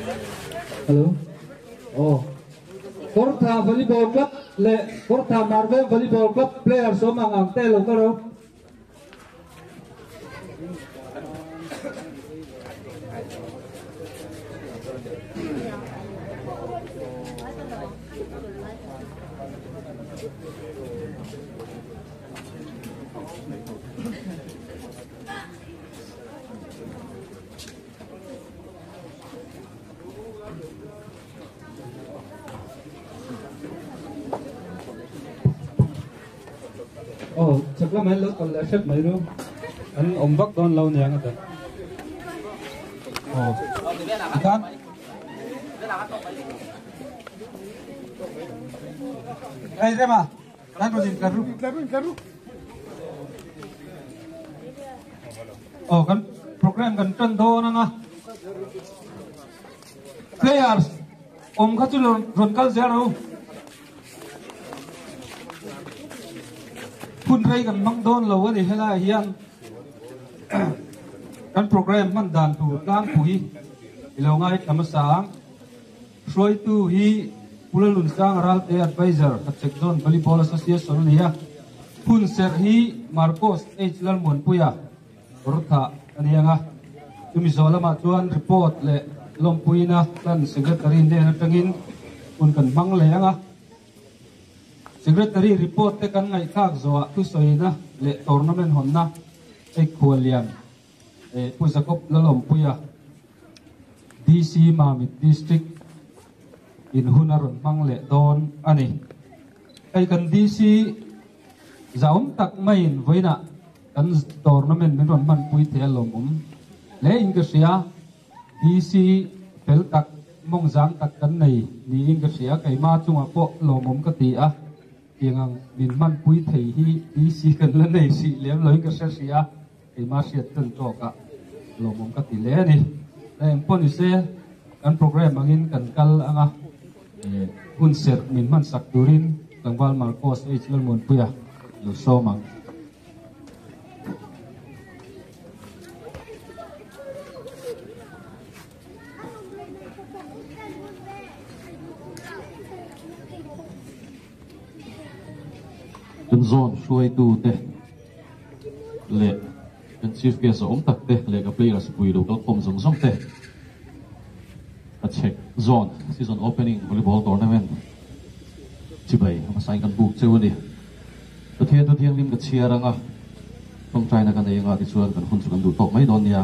Hello. Aw. Kawrtha Volleyball Club leh Kawrtha Marveng Volleyball Club players awm ang ang te lo ka ro. Aw chak lamah hian lo kal leh hrep mai ru an awm vak dawn lo niang a ta aw tikhan hei rema kan rawn in tlar ru aw kan program kan tan dawn anga players awm kha chu rawn kal zel ro. Hun rei kan hmang dawn lo a ni helaiah hian kan program hman dan tur tlangpui i lo ngaithla hmasa ang. Hruaitu hi Pu Lalnunsanga Ralte Adviser Hachhek Zone Volleyball Association a ni a. Hun serh hi Marcos H Lalmuanpuia Rutha a ni ang a. Chumi zawh lamah chuan report leh lawmpuina hlan Secretary hnen atangin hun kan hmang leh ang a. Secretary report te kan ngaihthlak zawhah thusawina leh tournament hawnna hei khuallian Pu Jacob Lalawmpuia DC Mamit District in hun a rawn hmang leh dawn a ni. Hei kan DC Zahawm tak maiin vawiinah kan tournament min rawn hmanpui thei a lawmawm hle in ka hria. DC fel tak, mawng zang tak kan nei niin ka hria. Keimah chungah pawh lawmawm ka ti a, tiang ang min hmanpui thei hi DC kan la nei hrih lem loin ka hre hrih a, keimah hriat tan tawkah lawmawm ka ti hle a ni. Engpawh nise kan program angin kan kal ang a. Hun serh min hmansak turin tlangval Marcos H. Lalmuanpuia lo sawm ang. Kan zone hruaitute leh kan chief guest a awm tak te leh ka players pui lo kalkhawm zawng zawng te a chhek zone season opening volleyball tournament chibai hmasa in kan buk cheu a ni. Pathian chu thianghlim ka chhiar anga tawngtaina ka nei anga tichuan kan hun chu kan duh tawk mai dawn nia.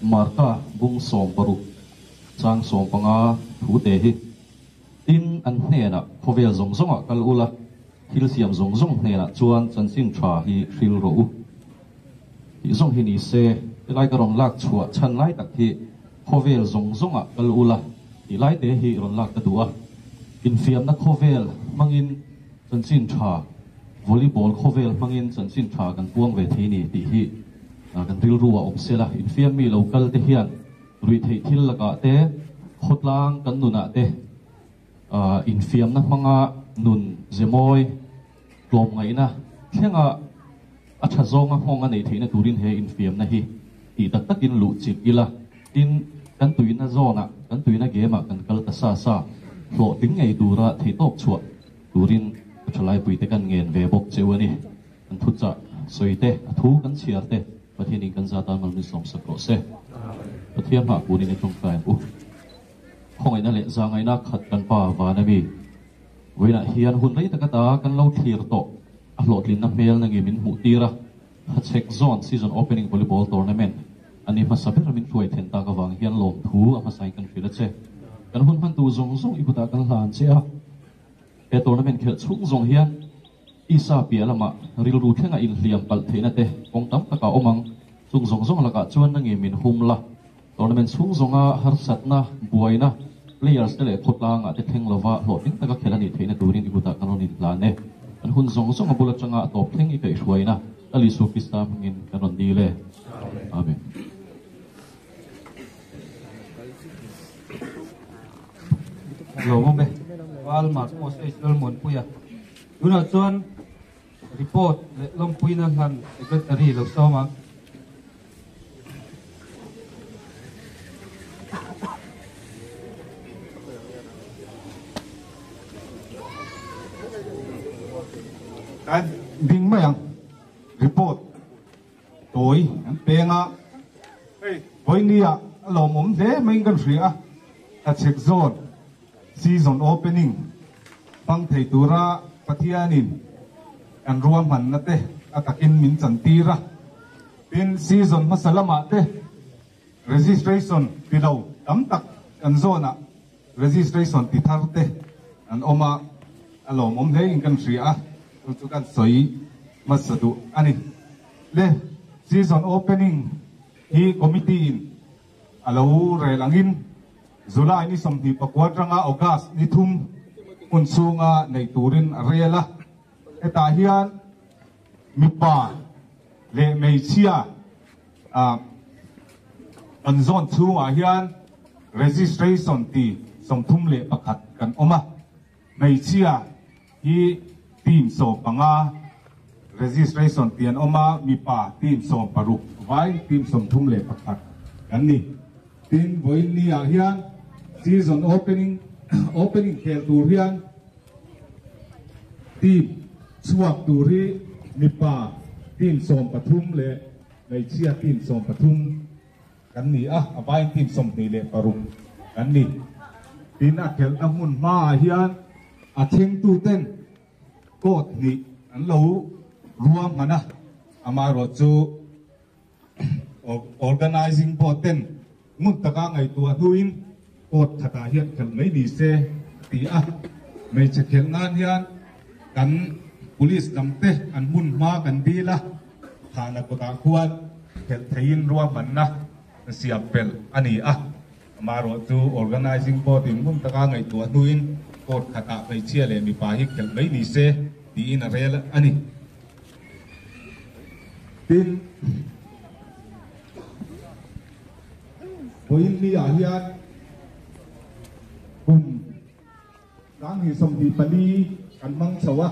Marka bung 60 chang 15 thu te hi Tin, an hnenah, Khawvel zawng zawngah kal ula, thil siam zawng zawng hnenah chuan chanchin tha hi hril rawh u. Tih zawng hi ni se, helai ka rawn lak chhuah chhan lai tak hi khawvel zawng zawngah kal ula tih lai te hi rawn lak ka duh a. Infiamna khawvel hmangin chanchin tha, volleyball khawvel hmangin chanchin tha kan puang ve thei ni tih hi kan rilru a awm sela, infiam mi lo kal te hian Ruihtheih thil lakah te, khawtlang kan nunah te infiamna hmanga nun zemawi tlawmngaihna thlenga a tha zawnga nghawng a neih theihna turin he infiamna hi tih tak takin luh chilh ila. Tin, kan tuina zawnah, kan tuina game-ah kan kal ta sa sa, hlawhtling ngei tura theihtawp chhuah turin ka thalaipuite kan ngen ve bawk cheu a ni. Kan thuchah sawi te, a thu kan chhiar te. Pathianin kan zat a malmi sawmsak rawh se. Pathian hmah kunin i tawngtai ang u. Khawngaihna leh zahngaihna khat kan Pa van a mi. Vawiinah hian hun rei tak ata kan lo thlir tawh a hlawhtlinna hmel nangi min hmuh tir a, Hachhek Zone Season Opening Volleyball Tournament a ni hmasa ber min hruai then tak avang hian lawmthu a hmasain kan hrilh a che. Kan hun hmantu zawng zawng i kutah kan hlan che a, he tournament khelh chhung zawng hian Tisa piah lamah rilru thlenga inhliam palh theihna te kawng tam takah awm ang. Chung zawng zawng lakah chuan nange min hum la. Tournament chhung zawnga harsatna, buaina, players te leh khawtlangah te thleng lova hlawhtling taka khelh a nih theihna turin i kutah kan rawn inhlan e. Kan hun zawng zawng a bul atanga a tawp thleng i kaihhruaina Lal Isua Krista hmangin kan rawn dil e. Amen. Lawmawm e. Val Marcos H. Lalmuanpuia. Tunah chuan report leh lawmpuina hlan Secretary lo sawm ang. mai ang. Report tawi an peng a, hei vawinia a lawmawm hle maiin kan hria a, Hachhek Zone season opening hmang thei tura Pathianin kan ruahmanna te a takin min chantir a, tin season hmasa lamah te registration ti lo tam tak kan zone ah registration ti thar te an awm a, a lawmawm hle in kan hria a, chu chu kan sawi hmasa duh a ni. Le season opening hi committee in a lo rel angin July ni 24 atanga August ni 3 hun chhunga nei turin a rel a, hetah hian mipa leh hmeichhia Kan zawn chhungah hian registration ti 31 kan awm a, hmeichhia hi team 15 registration ti an awm a, mipa team 16 vai team 31 kan ni. Tin, vawiin ni ah hian season opening opening khel tur hian team chhuak tur hi mipa team 13 leh Hmeichhia team 13 kan ni a, a vaiin team 26 kan ni. Tin, a khelhna hmun hmaah hian a thlengtuten court hnih an lo ruahman a, amaherawhchu organizing board ten ngun taka ngaihtuah hnuin court khatah hian khelh mai ni se a ti a. Hmeichhe khelh nan hian kan police lam te an hmun hma kan dil a, thahna kutah khuan khelh theiin ruahmanna siam pel a ni a. Amaherawhchu organizing board in ngun taka ngaihtuah hnuin court khatah hmeichhia leh mipa hi khelh mai ni se tiin a rel a ni. Tin, vawiin ni ah hian kum 2024 kan hmang chho a,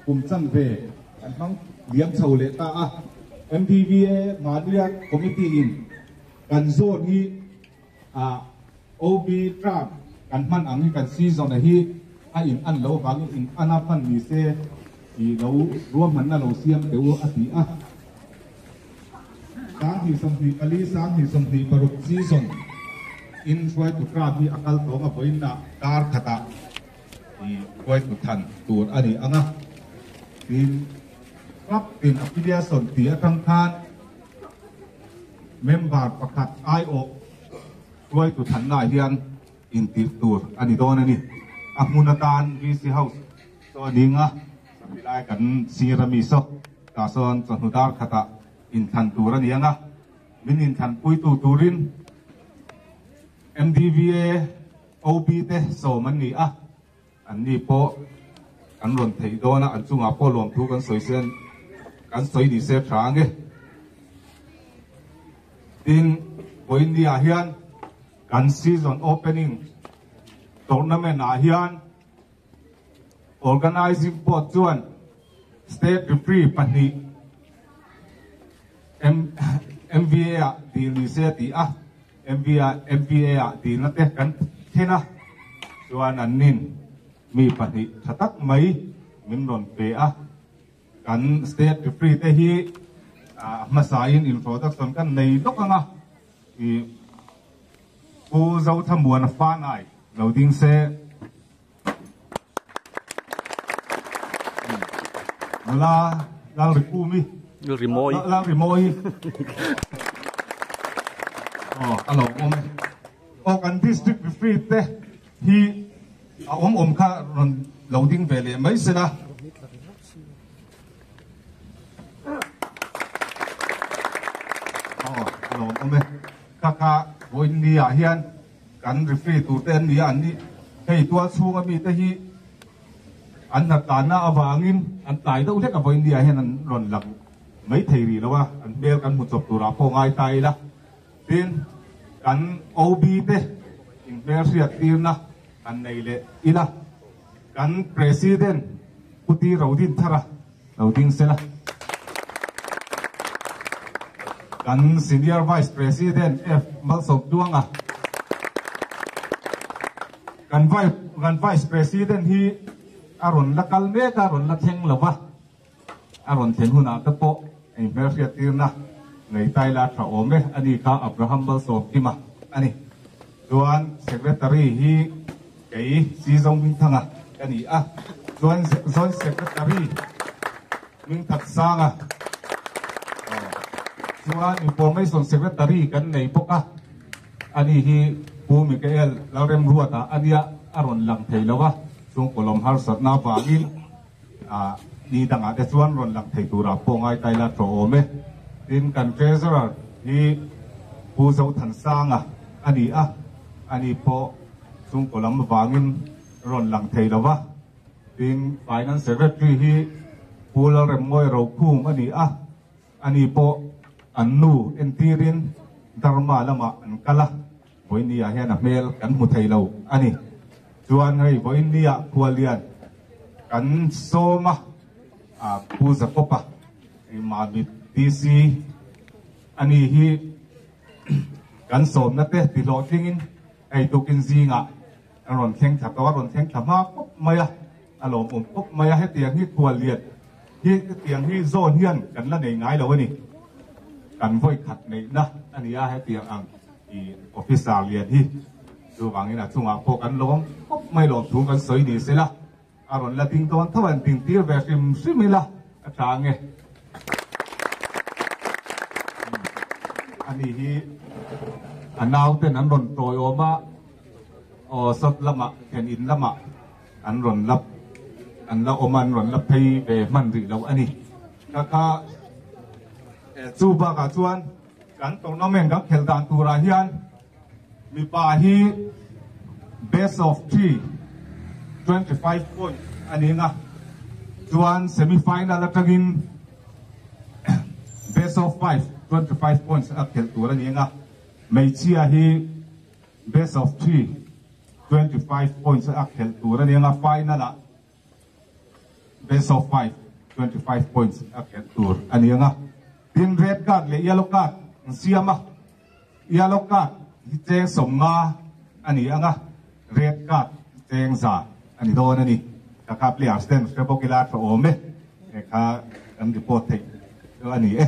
kum chanve kan hmang liam chho leh ta a. MDVA Mahnia Committee in kan zone hi OB term kan hman ang hi kan season a hi a in an lo vangin in an a hman ni se tih lo ruahmanna lo siam teh u a ti a. 2024, 2026 season in hruaitu term hi a kal tawng a vawiinah kar khatah hruaitu than tur a ni ang a. Tin, club in affiliation tih atang khan member pakhat aiawh hruaitu thannaah hian intirh tur a ni dawn a ni. A hmun atan VC House saw a ding a, satilai kan sir a mi saw tah sawn chawhnu dar khatah inthlan tur a ni ang a, min inthlanpuitu turin MDVA OB te sawm an ni a, an ni pawh an rawn theih dawn a, an chungah pawh lawmthu kan sawi sen kan sawi ni se tha ang e. Tin, vawiin ah hian kan season opening tournament ah hian organizing board chuan state referee pahnih MVA ah dil ni se a ti a, MVA MVA ah dilna te kan thlen a, chuan an nin mi pahnih tha tak mai min rawn pe a. Kan state referee te hi hmasain introduction kan nei lawk ang a, i Pu Zothamuana Fanai lo ding se. Nula Lalrikumi. Lalrimawi. Lalrimawi. Aw, a lo awm e. Aw, kan district referee te hi a awm awm kha rawn lo ding ve leh mai se la. Aw, a lo awm e. Ka kha vawiin ni ah hian kan referee tur te an ni a, an ni hei tual chhunga mi te hi an hnatlanna avangin an tlai deuh hlek a, vawiin ni ah hian an rawn lang mai thei rih lo a, an hmel kan hmu chawp turah pawh ngai ta ila. Tin, kan OB te inhmelhriat tirna kan nei leh ila, kan President Pu Ti Rodinthara lo ding sela, kan Senior Vice President F Malsawmtluanga, kan Vice President hi a rawn la kal mek a, rawn la thleng lo va. A rawn thlen hunah te pawh eng hmelhriattirna nei tai la tha awm e, ani kha Abraham Malsawmkima a ni. Chuan Secretary hi kei Sizo Hmingthanga ka ni a, chuan Joint Secretary Hmingthatsanga chuan Information Secretary kan nei bawk a, ani hi Pu Mikael Lalremruata a nia, a rawn lang thei lo a, chhungkaw lawm harsatna avangin. A ni dangah te chuan rawn lang thei turah pawh ngai ta ila tawh awm e. Tin, kan Treasurer hi Pu Zothansanga a ni a, ani pawh chhungkaw lam vangin rawn lang thei lo va. Tin, Finance Secretary hi Pu Lalremmawi Rokhum a ni a, ani pawh an nu entirin Dharma lamah an kal a, Vawiinniah hian a hmel kan hmu thei lo a ni. Chuan hei Vawiinniah khuallian kan sawm a, Pu Jacob-a Mamit DC a ni hi kan sawmna te ti hlawhtlingin hei tukin zingah a rawn thleng thla tawh a, rawn thleng thla hma khawp mai a, a lawmawm khawp mai a, hetiang hi khuallian hi hetiang hi zawn hian kan la nei ngai lo a ni. Kan vawikhat neihna a ni a, hetiang ang. I officer lian hi chuvangin a chungah pawh kan lawm khawp mai lawm thu kan sawi ni sela, a rawn la ding dawn tho an ding tir ve hrim hrim ila a tha ange. Ani hi a nauten an rawn tawiawm a, aw sawt lamah thlen in lamah an rawn la an la awm a, an rawn la phei ve hman rih lo a ni. Ka kha chu bakah chuan. Kan tournament kan khelh dan turah hian mipa hi best of three, 25 point a ni ang a, chuan semi final atangin best of five, 25 points a khelh tur a ni ang a, hmeichhia hi best of three, 25 points a khelh tur a ni ang a, final ah Best of five, 25 points a khelh tur a ni ang a. Tin, red card leh yellow card an siam a, yellow card hi cheng 50 a ni ang a, red card hi cheng 100 a ni dawn a ni. Ka kha players ten hre bawk ila tha awm e, he kha kan report theih chu a ni e.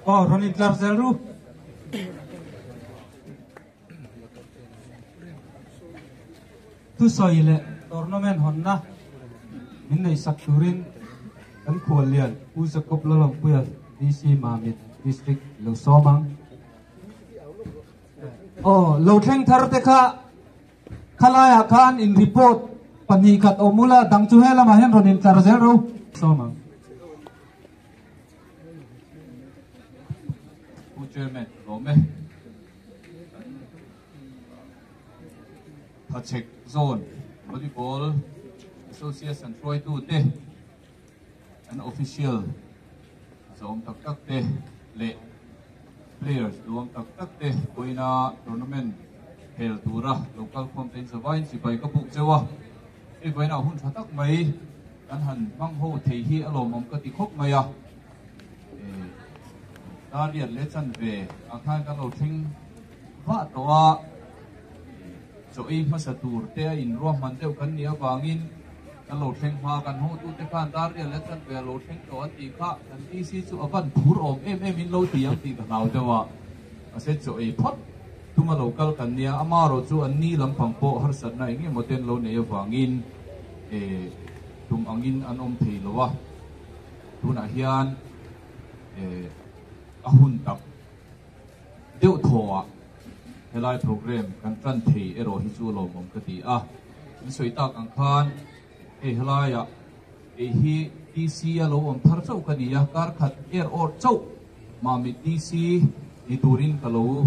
Aw, rawn intlar zel ru. Thusawi leh tournament hawnna min neihsak turin kan khuallian Pu Jacob Lalawmpuia DC Mamit District lo sawm ang. Aw, lo thleng thar te kha khalaiah khan in report 2 khat awm ula, dang chu he lamah hian rawn intlar zel ro. Sawm ang. Pu Chairman, lawm e. Hachhek Zone Volleyball Association hruaitute, an official zawm tak tak te leh players duhawm tak tak te pawina tournament hel tura local khawm te in zavaiin sipai ka buk cheu a. Hei vawiinah hun tha tak mai kan han hmang ho thei hi a lawmawm ka ti khawp mai a. Dar riat leh chanve ah khan kan lo thleng vah tawh a, chaw ei hmasa tur te a inruahman deuh kan nih avangin kan lo thleng hma kan hotute khan dar riat leh chanve a lo thleng tawh an tih kha kan DC chu a van phur awm em em in lo ti ang tih ka hlau deuh a, mahse chaw ei phawt Tuma lo kal kan nia, amarawh chu an ni lampang pawh harsatna eng emaw ten lo nei avangin tum angin an awm thei lo a, tunah hian a hun tak deuh thawhah helai program kan tan thei erawh hi chu lawmawm ka ti a, in sawi tak ang khan hei helaiah kei hi DC a lo awm thar chauh ka ni a, kar khat er awrh chauh Mamit DC ni turin ka lo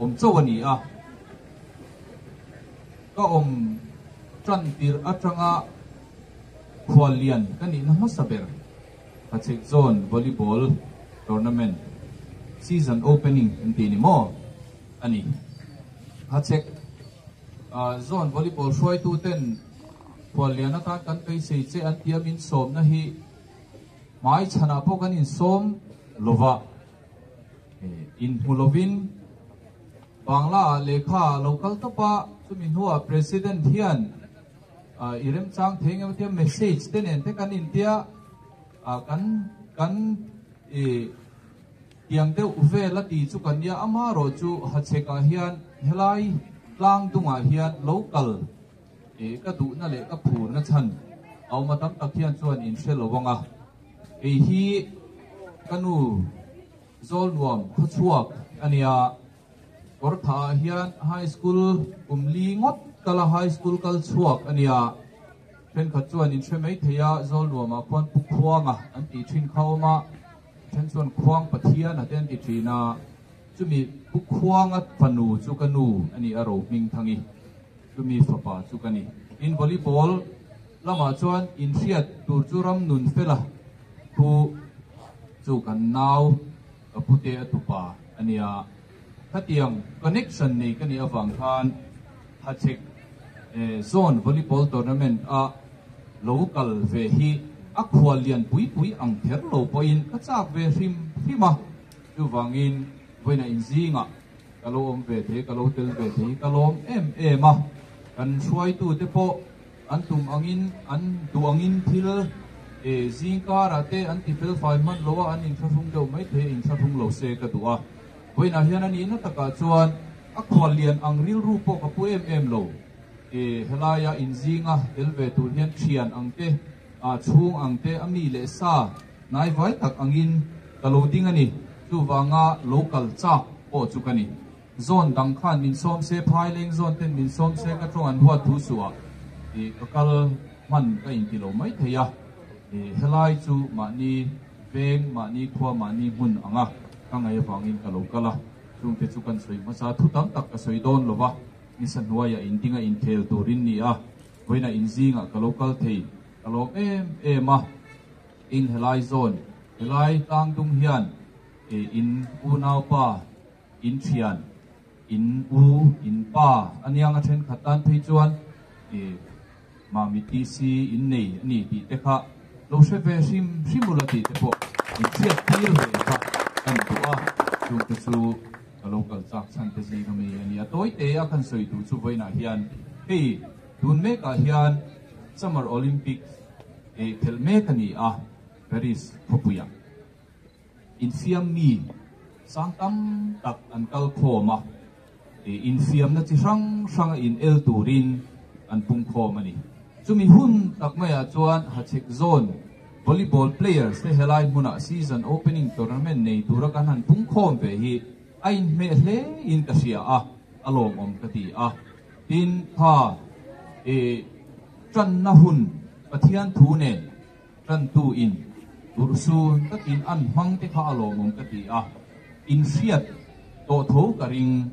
awm chauh a ni a, ka awm tan tirh atanga khuallian ka nihna hmasa ber Hachhek Zone Volleyball Tournament Season Opening an tih ni maw a ni. Hachhek Zone Volleyball hruaituten khuallian atan kan beisei che an tia min sawmna hi Hmai chhanah pawh kan insawm lova, inhmu lovin Bangla ah lehkha a lo kal tawp a. Chumi hnuah President hian i remchang thei engemaw tia message te nen te kan intia kan kan i tiang deuh vel a ti chu kan nia amaherawh chu Hachhekah hian helai tlang dungah hian lo kal ka duhna leh ka phurna chhan a awm a tam tak hian chuan in hre lo ang a kei hi ka nu Zawlnuam khawchhuak a nia. Kawrtha ah hian High School kum li ngawt kala High School kal chhuak a nia. Thenkhat chuan in hre mai thei a, Zawlnuamah khuan Pu Khuanga an tih thin kha awm a, then chuan Khuang Pathian a te an ti thin a, chumi Pu Khuanga fanu chu ka nu a ni a Rohmingthangi, chumi fapa chu ka ni. In volleyball lamah chuan inhriat tur chu ram nun fela thu chu kan nau Ka pute a tupa a nia. Khatiang connection nei ka nih avang khan Hachhek Zone Volleyball Tournament a lo kal ve hi a khual lian pui pui ang kher lo pawhin ka chak ve hrim hrim a. Chuvangin vawiina inzingah ka lo awm ve thei, ka lo tel ve thei hi ka lawm em em a. Kan hruaitute pawh An tum angin, an duh angin thil zing karah te an ti felfai hman lo a, an inthlahrung deuh mai thei a, inthlahrung lo se ka duh a. Vawiinah hian a nihna takah chuan a khuallian ang rilru pawh ka pu em em lo. Helaia inzinga tel ve tur hian thian ang te, chhung ang te, a mi leh sa hnaivai tak angin ka lo ding a ni. Chuvanga lo kal chak pawh chu ka ni. Zawn dang khan min sawm se, Phaileng zawn ten min sawm se ka tawng an huat thu suh ah ih ka kal hman ka inti lo mai thei a, ih helai chu mahni veng, mahni khua, mahni hmun anga ka ngaih avangin ka lo kal a, chungte chu kan sawi hmasa thu tam tak ka sawi dawn lo va, nisa hnuaiah indinga inkhel turin ni a, vawiinah inzingah ka lo kal thei ka lawm em em a, in helai zawn, helai tlangdung hian ih in unaupa. In thian, in u, in pa a niang a thenkhat tan phei chuan i Mami TC in nei a ni tih te kha lo hre ve hrim hrim ula tih te pawh in hriat tir ve kha kan duh a, chung te chu ka lo kal chak chhan te zing ami a ni. A tawi te a kan sawi duh chu vawiinah hian hei tun mekah hian Summer Olympics khelh mek a ni a Paris khawpuiah. Infiam mi sang tam tak an kal khawm a, infiamna chi hrang hrang a in el turin an pung khawm a ni. Chumi hun tak maiah chuan Hachhek Zone volleyball players te helai hmunah season opening tournament nei tura kan han pung khawm ve hi a inhmeh hle in ka hria a, a lawmawm ka ti a. Tin, kha tanna hun Pathian thu nen Tantu in urhsun takin an hmang te kha a lawmawm ka ti a, inhriat tawh tho ka ring.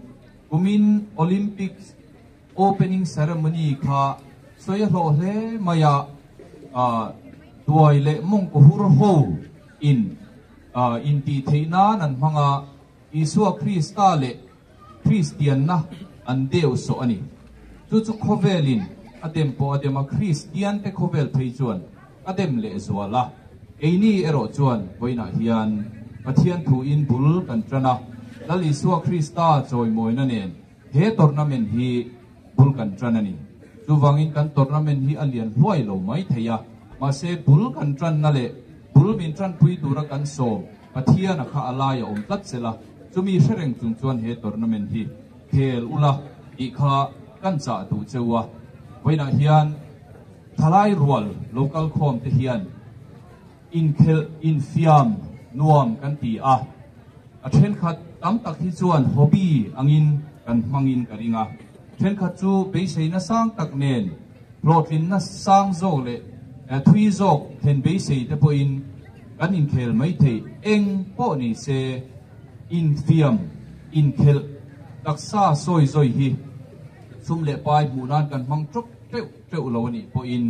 Kumin Olympics opening ceremony kha sawi a hlawh hle mai a, tuai leh mawngkaw hur ho in intih theih nan an hmang a, Isua Krista leh Kristianna an deu sawh a ni. Chu chu khawvelin a dem pawh a dem a, Kristiante khawvel phei chuan a dem leh zual a. Keini erawh chuan vawiinah hian Pathian thuin bul kan tan a, Lal Isua Krista chawimawina nen he tournament hi bul kan tan a ni. Chuvangin kan tournament hi a lian hluai lo mai thei a, mahse bul kan tanna leh bul min tanpui tura kan sawm Pathian a kha a lai a awm tlat sel a, chumi hre reng chung chuan he tournament hi khel ula tih kha kan chah duh cheu a. Vawiinah hian thalai rual lo kal khawm te hian inkhelh infiam nuam kan ti a, a thenkhat tam tak hi chuan hobby angin kan hmangin ka ring a, thenkhat chu beiseina sang tak nen hlawhtlinna sang zawk leh thui zawk then beisei te pawhin Kan inkhel mai thei eng pawh ni se, infiam, inkhelh, taksa sawi zawi hi sum leh pai hmuh nan kan hmang tawp teuh teuh lo a nih pawhin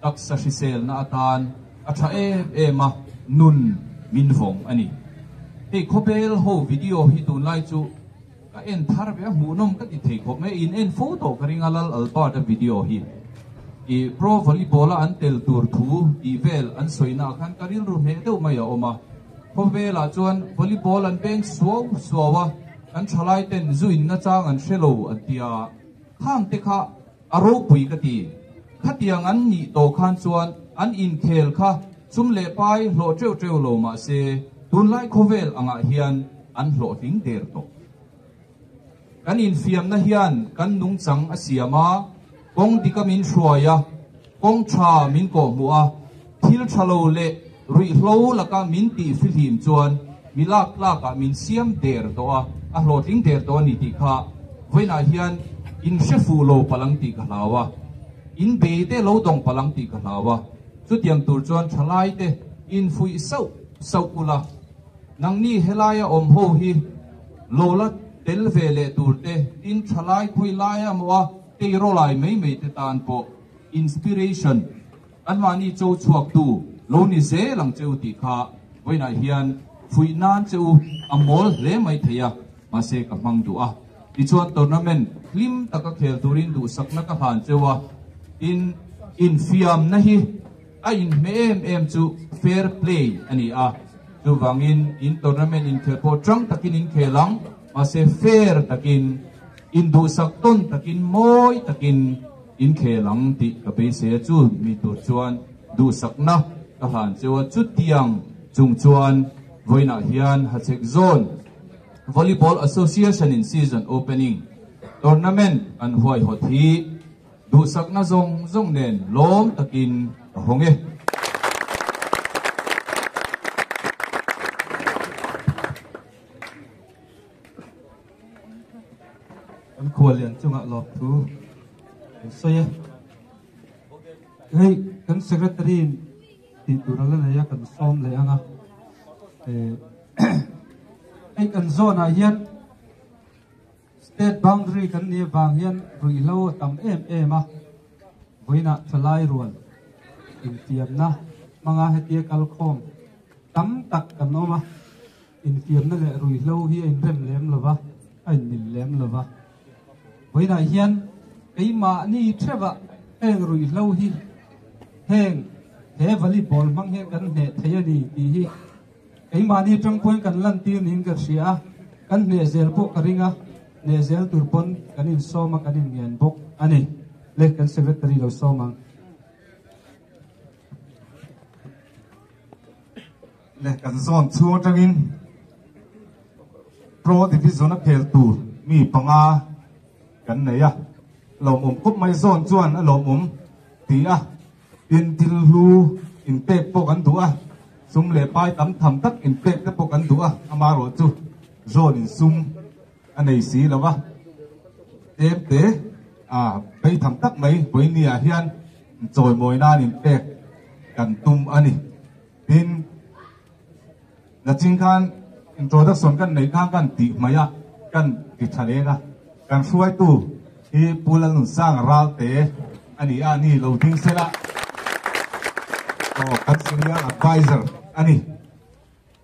taksa hriselna atan a tha em em a, nun min vawng a ni. Hei khawbel ho video hi tunlai chu ka en thar ve a, hmuhnawm ka ti thei khawp mai, in en fo tawh ka ring a Lal Albert-a video hi. I pro volleyball a an tel tur thu tih vel an sawi naah khan ka rilru hneh deuh mai a awm a. Khawvelah chuan volleyball an beng suau suau a, kan thalai ten zu in nachang an hre lo an ti a. Khang te kha a ropui ka ti. Khatiang an nih tawh khan chuan an inkhel kha sum leh pai hlawh teuh teuh lo mah se tunlai khawvel angah hian an hlawhtling der tawh. Kan infiamna hian kan nungchang a siam a, kawng dika min hruai a, kawng tha min kawhhmuh a, thil tha lo leh ruihhlo laka min tih fihlim chuan mi lak tlakah min siam der tawh a, a hlawhtling der tawh a ni tih kha vawiinah hian in hre fuh lo palang tih ka hlau a, in bei te lo dawng palang tih ka hlau a, chutiang tur chuan thalaite infuih sauh sauh ula. Nangni helaia awm ho hi lo la tel ve leh tur te, tin thalai khawi laia maw a tei rawlai mai mai te tan pawh inspiration anmahni cho chhuak tu lo ni zel ang che u tih kha vawiinah hian fuih nan che u a mawl hle mai thei a, mahse ka hmang duh a. Tichuan tournament hlim taka khel turin duhsakna ka hlan cheu a, tin infiamna hi A inhmeh em em chu fair play a ni a, chuvangin in tournament inkhel pawh tang takin inkhel ang, mahse fair takin, induhsak tawn takin, mawi takin inkhel ang tih ka beisei a, chu mi tur chuan duhsakna ka hlan cheu a, chutiang chung chuan vawiinah hian Hachhek Zone Volleyball Association in season opening tournament an huaihawt hi. Duhsakna zawng zawng nen lawm takin ka hawng e. Kan khuallian chungah lawmthu kan sawi e. Hei kan secretary in tih tur a la nei a kan sawm leh ang a. Hei kan zone ah hian State boundary kan nih avang hian ruihhlo a tam em em a, vawiinah thalai rual infiamna hmanga hetia kalkhawm tam tak kan awm a, infiamna leh ruihhlo hi a inrem lem lo va, a inmil lem lo va. Vawiinah hian keimahni theuhah heng ruihhlo hi heng he volleyball hmang hian kan hneh thei a ni tih hi Keimahni atang pawhin kan lantir niin ka hria a, kan hneh zel pawh ka ring a, hneh zel tur pawn kan insawm a, kan inngen bawk a ni. Le, kan Secretary lo sawm ang. Le, kan zawn chhung atangin Pro Division a khel tur mi panga kan nei a, lawmawm khawp mai zawn chuan a lawmawm ti a. Tin, thil hlu inpek pawh kan duh a, sum leh pai tam tham tak inpek te pawh kan duh a, amaherawh chu zawn in sum a nei si lo va, tlem te a bei tham tak mai vawiini ah hian chawimawi nan inpek kan tum a ni. Tin, Naching khan introduction kan neih khan kan tih hmai a, kan ti tha leng a, kan hruaitu hi Pu Lalnunsanga Ralte a ni a, ni lo ding sela aw kan senior advisor a ni.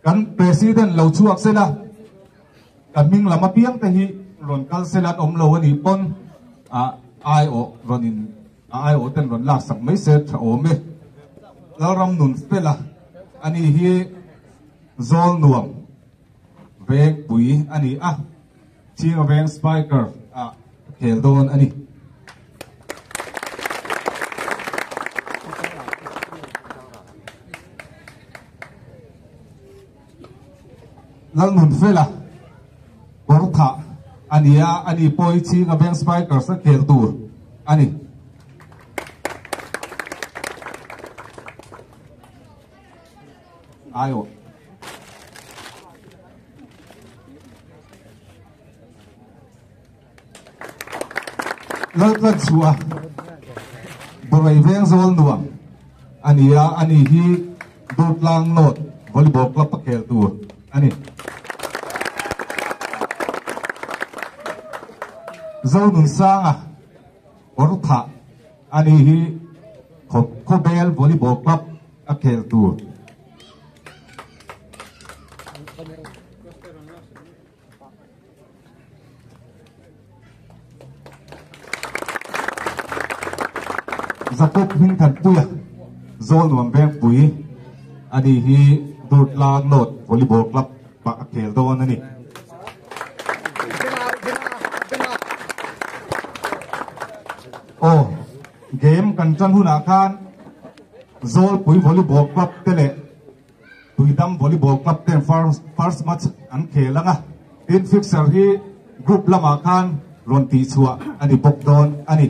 Kan president lo chhuak sela, kan hming lam apiang te hi rawn kal sela an awm lo a nih pawn a aiawh rawn in A aiawh ten rawn laksak mai se tha awm e. Lalram nun fela a ni hi zawl nuam veng pui a ni a, Chinga veng spiker ah khel dawn a ni. Lalnunfela kawr thah a ni a, ani pawh hi Chinga Veng Spikers a khel tur a ni. Aiawh. Laltlan chhuah Borai Veng Zawl Nuam a ni a, ani hi Durtlang North Volleyball Club a khel tur a ni. Zonunsanga Kawrthah a ni hi Khawbel Volleyball Club a khel tur. Jacob Hmingthanpuia Zawl Nuam Vengpui a ni hi Durtlang North Volleyball Club ah a khel dawn a ni. Aw, game kan tan hunah khan Zawlpui Volleyball Club te leh Tuidam Volleyball Club ten first match an khel ang a, tin fixture hi group lamah khan rawn tihchhuah a ni bawk dawn a ni.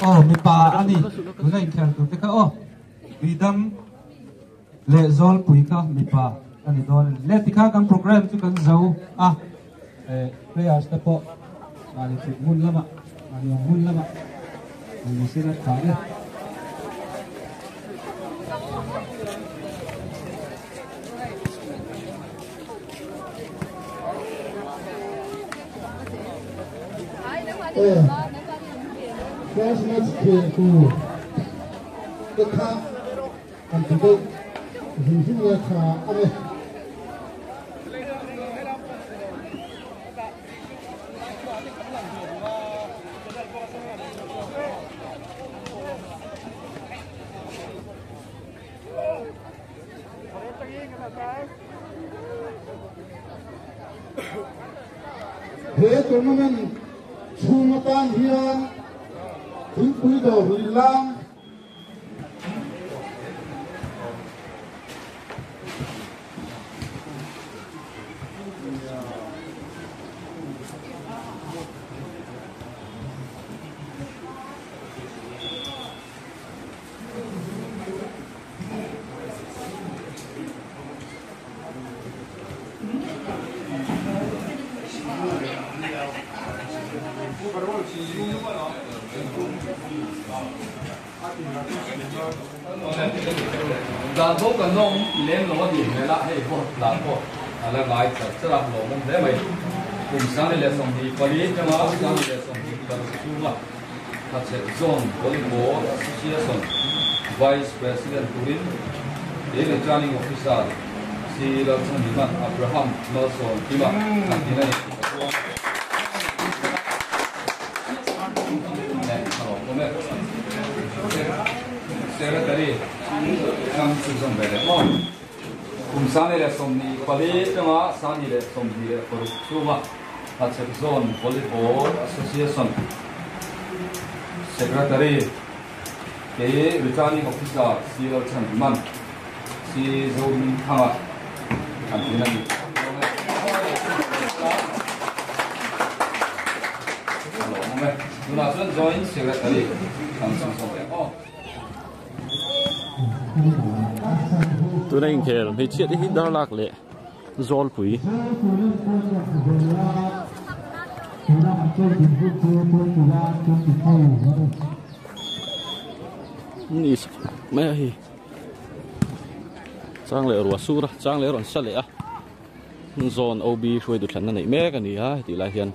Aw mipa a ni, tuna inkhel tur te kha aw Tuidam leh Zawlpui kha mipa a ni dawn a ni. Le tikha kan program chu kan zo a, players te pawh mahni thut hmun lamah mahni awm hmun lamah an ni sela tha e. First match khel tur te kha an ti deuh zung zung lai tha a ni. He tournament chhung atan hian thingpui dawr rillang Dan bo kan awm lem lo a nih hmel a, hei vote lah pawh a la ngai char char a, lawmawm hle mai. Kum 2024 atanga 2026 chhunga Hachhek Zone Volleyball Association Vice President turin he Returning Officer Si Lalchhanhiman Abraham Malsawm Kima an tin a ni tih ka puang. Secretary Sam Chhunzawm ve leh maw? Kum 2024 atanga 2026 chhunga Hachhek Zone Volleyball Association Secretary kei Returning Officer Si Lalchhanhiman Si Zohmingthanga an tin a ni. Tunah chuan Joint Secretary kan chhunzawm leh aw. Tuna inkhel hmeichhia te hi darlak leh zawlpui. Ni mai a hei. Chang leh ruah sur a chang leh rawn sa leh a zawn OB hruaitu thlanna neih mek a ni a hetih lai hian.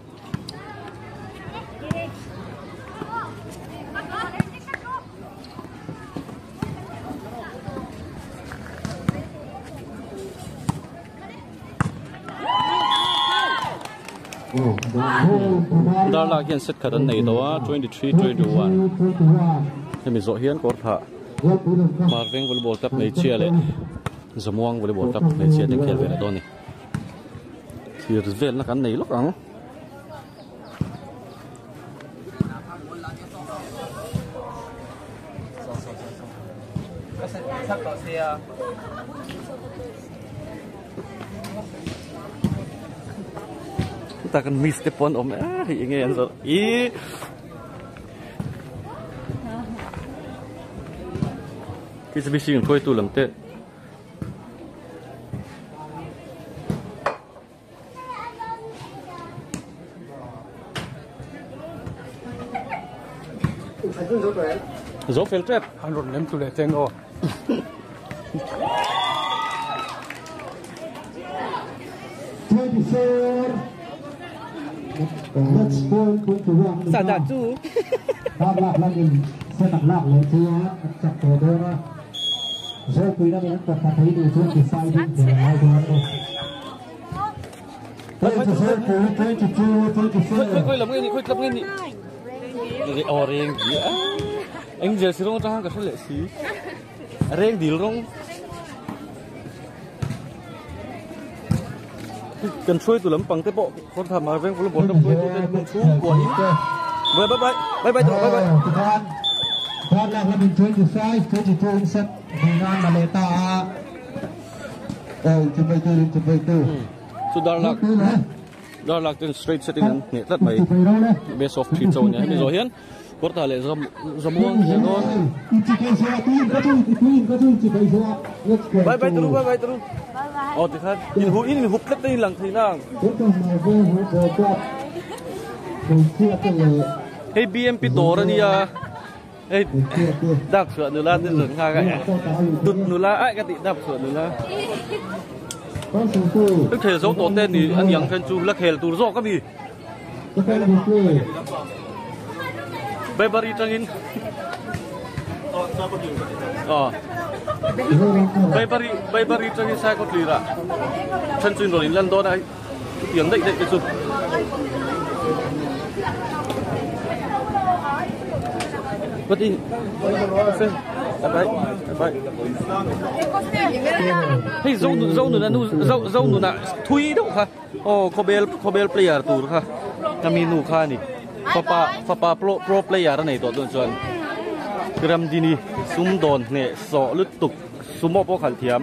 Darlak hian set khat an nei tawh a 23-21 hemi zawh hian kawr thah Marveng volleyball club hmeichhia leh Zamuang volleyball club hmeichhia te an khel ve leh dawn a ni thir velna kan nei lawk ang. Chutah kan miss te pawh an awm e hei enge an zawrh ihh KCBC in hruaitu lam te. Zo fel tep. An rawn lem tu leh teng aw. Sa dan chu. Khoi lam nge ni khoi club nge ni aw reng di a eng jersey rawng atang ka hre leh si reng dil rawng. Kan hruaitu lampang te pawh Kawrthah Hmar Veng Volleyball club hruaitu te hmun chhungkua in bye bye bye bye tawh bye bye. Tichuan Darlak lamin 25 22 in set hmuhna an la leh ta a. Aw inchimei tu inchimei tu. Chu Darlak Darlak ten straight set in an hneh tlat mai. Best of 3 cho nia hemi zawh hian Kawrthah leh Zamuang thlen dawn. Bye bye turu bye bye turu. Aw tikhan in hu in hup tlat te in lang thei nang. Hei BMP dawr ania. Hei dak chhuah nula te zawn nghak a tut nula ai ka tih dak chhuah nula. Hei khel zo tawh te ni aniang khan chu la khel tur zawk ami. Baibari tangin aw Baibari Baibari tangin sai kawt lirah then chu in rawn inlan dawn a chutiang daih daih te chu Pati bye bye bye hei zo zo nuna nu zo zo nuna thui deuh kha. Aw khawbel khawbel player tur kha ka mi nu kha a ni fapa fapa pro pro player a nei tawh dawn chuan Ramdini sum dawn hneh sawh lutuk sumo pawh khalh thiam.